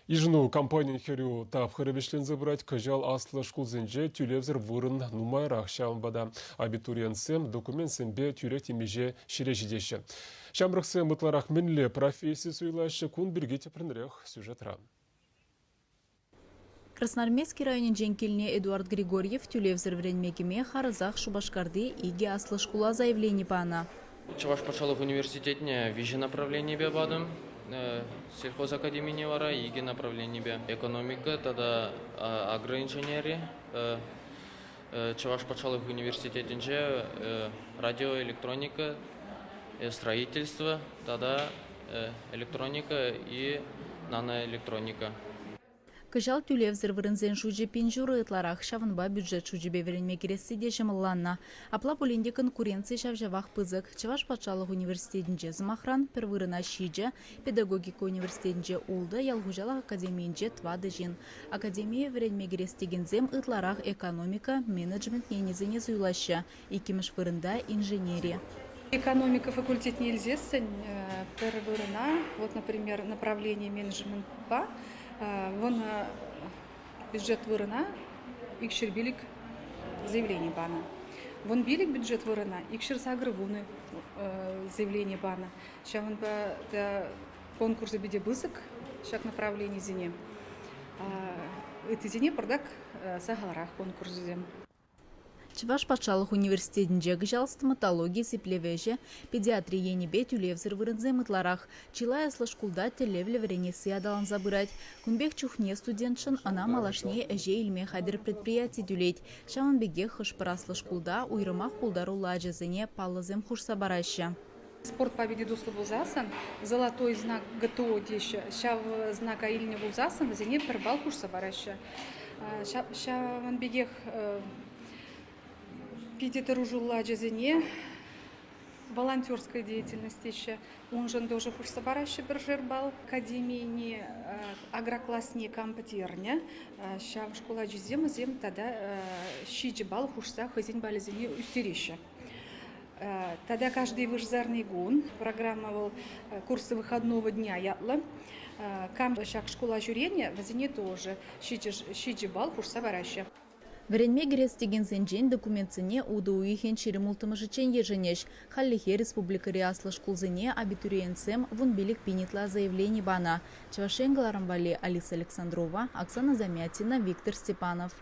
Йышӑну кампанийӗн хӗрӳ тапхӑрӗ вӗҫленсе пырать. Кӑҫал аслӑ шкулсенче тӳлевсӗр вырӑн нумайрах. Ҫавӑнпа та абитуриентсем документсемпе тӳрех темиҫе ҫӗре ҫитеҫҫӗ. Ҫамрӑксем ытларах мӗнле професси суйлаҫҫӗ, кун пирки тӗплӗнрех сюжетра. Красноармейски районӗнчен килнӗ Эдуард Григорьев тӳлевсӗр вӗренме кӗме харӑсах Шупашкарти икӗ аслӑ шкула заявлени панӑ. Чӑваш патшалӑх университетне виҫӗ направленипе патӑм. Сельхозакадемине вара икӗ направленипе: экономика тата агроинженери. Чӑваш патшалӑх университетӗнче радиоэлектроника, строительство тата электроника и наноэлектроника. Кӑҫал тӳлевсӗр вырӑнсен шучӗ пин ҫурӑ ытларах, ҫавӑнпа бюджет шучӗпе вӗренме кӗресси те ҫӑмӑлланнӑ. Апла пулин те конкуренци ҫав-ҫавах пысӑк. Чӑваш патшалӑх университетӗнче, сӑмахран, пӗр вырӑна ҫичӗ, педагогика университетӗнче ултӑ, ял хуҫалӑх академийӗнче тӑватӑ ҫын. Академие вӗренме кӗрес текенсем ытларах экономика, менеджмент енӗсене суйлаҫҫӗ. Иккӗмӗш вырӑнта – инженери. Экономика факультетне илсессӗн пӗр вырӑна, вот, например, направление менеджментпа вӑн бюджет вырӑна икҫӗр пилӗк заявлени панӑ. Вун пилӗк бюджет вырӑна 280 заявлени панӑ. Ҫавӑнпа та конкурсӗ питӗ пысӑк ҫак направленисене. Ыттисене пӑртак сахалрах конкурсӗсем. Чӑваш патшалӑх университетӗнче кӑҫал стоматологи сиплев ӗҫӗ, педиатри енӗпе тӳлевсӗр вырӑнсем ытларах. Чылай аслӑ шкулта тӗллевлӗ вӗренесси аталанса пырать. Кун пек чухне студентшӑн ӑна малашне ӗҫе илме хатӗр предприяти тӳлет. Ҫавӑн пекех хӑш-пӗр аслӑ шкулта уйрӑмах пултаруллӑ ачасене паллӑсем хушса параҫҫӗ. Спортпа питӗ туслӑ пулсассӑн «Золотой знак ГТО» теҫҫӗ. Ҫав знака илнӗ пулсассӑн вӗсене пӗр балл хушса параҫҫӗ. Ҫавӑн пекех питӗ тӑрӑшуллӑ ачасене волонтерская деятельность теҫҫӗ. Уншӑн тоже хушса параҫҫӗ пӗршер балл. Академине агрокласне кам пӗтернӗ, ҫав шкул ачисем вӗсем тата ҫичӗ балл хушса хӑйсен балӗсене ӳстереҫҫӗ. Тата каждый вырсарни кун программа вӑл курсы выходного дня ятлӑ. Кам ҫак шкула ҫӳренӗ, вӗсене тоже ҫичӗ балл хушса параҫҫӗ. Вӗренме кӗрес текенсенчен документсене утӑ уйӑхӗн ҫирӗм улттӑмӗшӗччен йышӑнӗҫ. Хальлӗхе республикӑри аслӑ шкулсене абитуриентсем 15 пин ытла заявлени панӑ. Чӑваш Ен кӑларӑм валли Алиса Александрова, Оксана Замятина, Виктор Степанов.